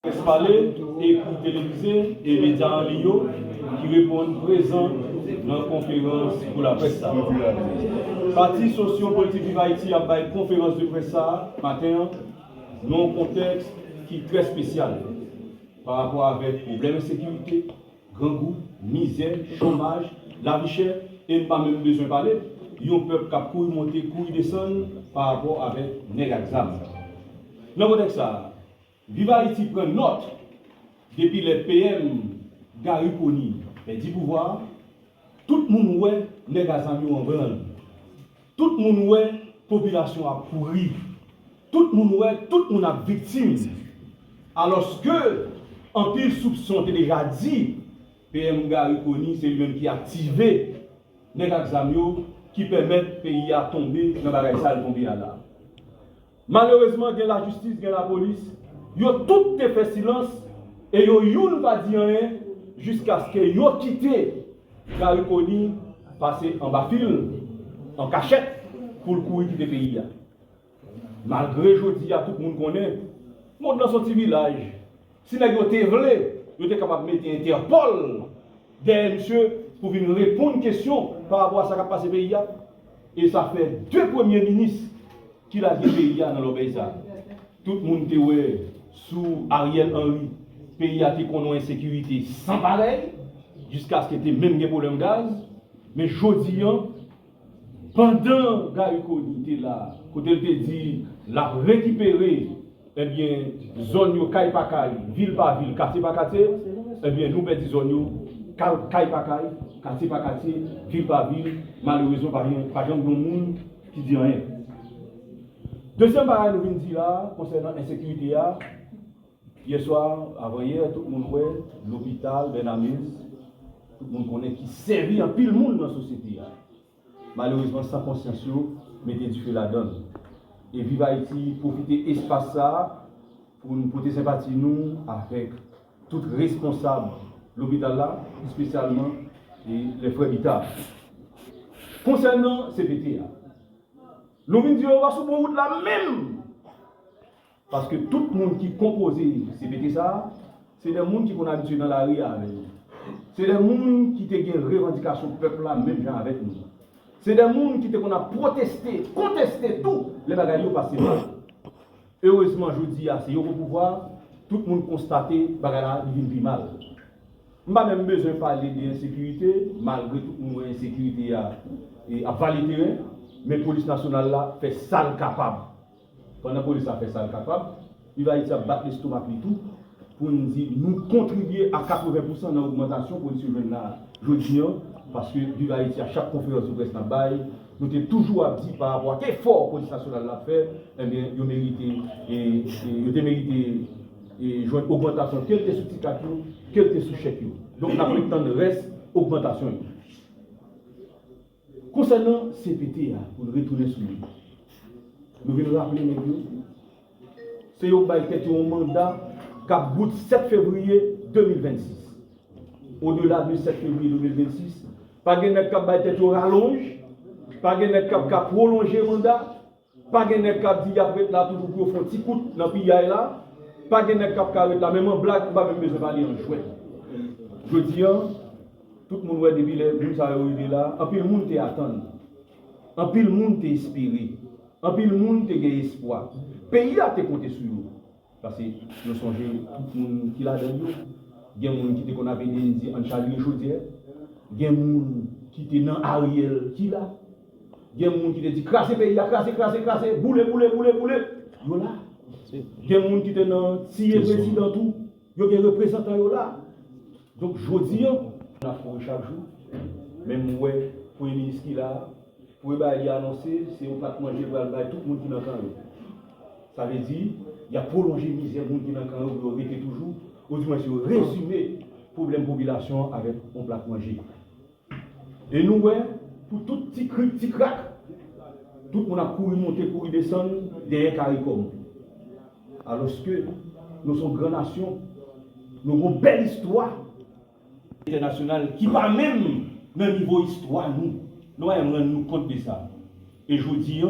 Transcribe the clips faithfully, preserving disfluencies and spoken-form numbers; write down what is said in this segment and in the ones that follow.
Près pale, ekri, televize e medya an liy yo ki reponn prezan nan konferans pou laprès sa. Pati sosyo-politik Viv Ayiti ap bay konferans de près sa a maten an nan yon kontèks ki trè espesyal pa rapò avèk pwoblèm ensekirite, grangou, mizè, chomaj, lavi chè, e n pa menm bezwen pale, yon pèp k ap kouri monte, kouri desann pa rapò avèk nèg ak zam. Nan kontèks sa a, Viv Ayiti pran nòt depi lè P M Garry Conille pèdi pouvwa a, tout moun wè nèg a zam yo an branl. Tout moun wè popilasyon ap kouri. Tout moun wè tout moun ap viktim. Alòske anpil soupson te deja di P M Garry Conille se li menm ki aktive nèg ak zam yo ki pèmèt peyi a tonbe nan bagay sa l tonbe a la. Malerezman, gen lajistis, gen lapolis, yo tout te fè silans e yo youn pa di anyen jiskaske yo kite Garry Conille pase anba fil, an kachèt, pou l kouri kite peyi a. Malgre jodi a tout moun konnen mond lan se yon ti vilaj, si nèg yo te vle, yo te kapab mete Entèpòl dèyè misye pou vin reponn kesyon pa rapò a sa k ap pase peyi a. E sa fè de premye minis ki lage peyi a nan lòbèy sa. Tout moun te wè sou Ariel Henry, peyi a te konn yon ensekirite san parèy, jiskaske te menm gen pwoblèm gaz. Men jodi a, pandan Garry Conille te la, kote l te di l ap rekipere, ebyen, zòn yo kay pa kay, vil pa vil, katye pa katye, ebyen, nou pèdi zòn yo kay, kay pa kay, katye pa katye, vil pa vil. Malerezman, pa janm, pa janm gen moun ki di anyen. Dezyèm bagay nou vin di la konsènan ensekirite a, yè swa, avanyè, tout moun wè lopital Bernamez, tout moun konnen ki sèvi anpil moun nan sosyete a. Malerezman, san konsyans yo mete dife ladan l. E Viv Ayiti pwofite espas sa a pou n pote senpati nou avèk tout responsab lopital la, espesyalman e lè frè Bita. Konsènan C P T a, nou vin di yo pa sou bon wout la menm. Paske tout moun ki konpoze C P T sa a, se de moun ki konn abitye nan lari a avè nou. Se de moun ki te gen revandikasyon pèp la menm jan avèk nou. Se de moun ki te konn ap pwoteste, konteste tou lè bagay yo pase mal. Erezman, jodi a, se yo k o pouvwa, tout moun konstate bagay la li vin pi mal. M pa menm bezwen pale de ensekirite, malgre tout moun wè ensekirite a e ap vale teren, men polis nasyonal la fè sa l kapab. Pandan polis la fè sa l kapab, Viv Ayiti ap bat lestomak li tou pou n di nou kontribye a katreven pousan nan ogmantasyon polis yo jwenn la jodi a, paske Viv Ayiti, a chak konferans de près n ap bay, nou te toujou ap di pa rapò ak efò polis nasyonal la ap fè, ebyen, yo merite, e, e, yo te merite e, jwenn ogmantasyon, kèlkeswa ti kat yo, kèlkeswa chèk yo. Donk, n ap ret tann rès ogmantasyon yo. Konsènan C P T a, pou n retounen sou li, nou vin raple nèg yo, se yo k bay tèt yo yon manda k ap bout sèt fevriye de mil vennsis. Odela de sèt fevriye de mil vennsis, pa gen nèg k ap bay tèt yo ralonj, pa gen nèg k ap ka pwolonje manda, pa gen nèg k ap di y ap ret la toujou pou yo fè yon ti kout nan piyay la. Pa gen nèg k ap ka ret la, menm an blag, m pa menm bezwen pale an jwèt. Jodi a, tout moun wè depi lè moun sa yo rive la, anpil moun te atann. Anpil moun te espere. Anpil moun te gen espwa. Peyi a te konte sou yo. Paske nou sonje tout moun ki ladan yo. Gen moun ki te konn ap ede n di ann chalire chodyè. Gen moun ki te nan Ariel ki la. Gen moun ki te di kraze peyi a, kraze, kraze, kraze, boule, boule, boule, boule. Yo la. Gen moun ki te nan tiye prezidan tou. Yo gen reprezantan yo la. Donk jodi a, n ap kouri chak jou. Men m wè premye minis ki la a, premye bagay li anonse, se yon plat manje pral bay tout moun ki nan kan yo. Sa vle di, y ap pwolonje mizè moun ki nan kan yo pou yo rete toujou, odimwens yo rezime pwoblèm popilasyon an avèk yon plat manje. E nou wè, pou tout ti krik, ti krak, tout moun ap kouri monte, kouri desann dèyè karikòm. Alòske nou se yon gran nasyon, nou gen yon bèl istwa entènasyonal ki pa menm nan nivo istwa nou. Nou pa janm rann nou kont de sa. E jodi a,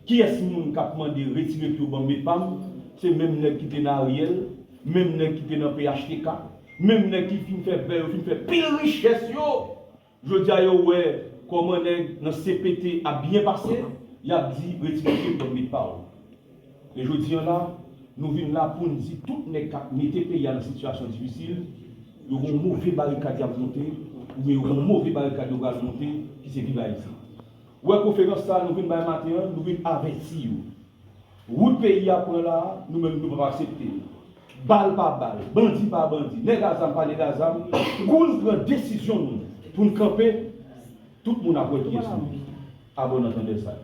kiyès moun k ap mande retire pye w ban m met pa m, se menm nèg ki te nan Ariel, Menm nèg ki te nan P H T K, menm nèg ki fin fè vè yo, fin fè pil richès yo, jodi a yo wè kòman nèg nan C P T ap byen pase, y ap di retire pye, ban m met pawòl. E jodi a la, nou vin la pou n di tout nèg k ap mete peyi a nan sitiyasyon difisil, yo gon move barikad y ap monte, oubyen yo gon move barikad yo pral monte, ki se Viv Ayiti. Ou wè konferans sa a nou vin bay maten an, nou vin avèti yo. Wout peyi a pran la a, nou menm nou p ap aksepte l. Bal pa bal, bandi pa bandi, nèg a zam pa nèg a zam, kou n pran desizyon nou pou n kanpe, tout moun ap wè kiyès nou ye. Abòne an tande sa.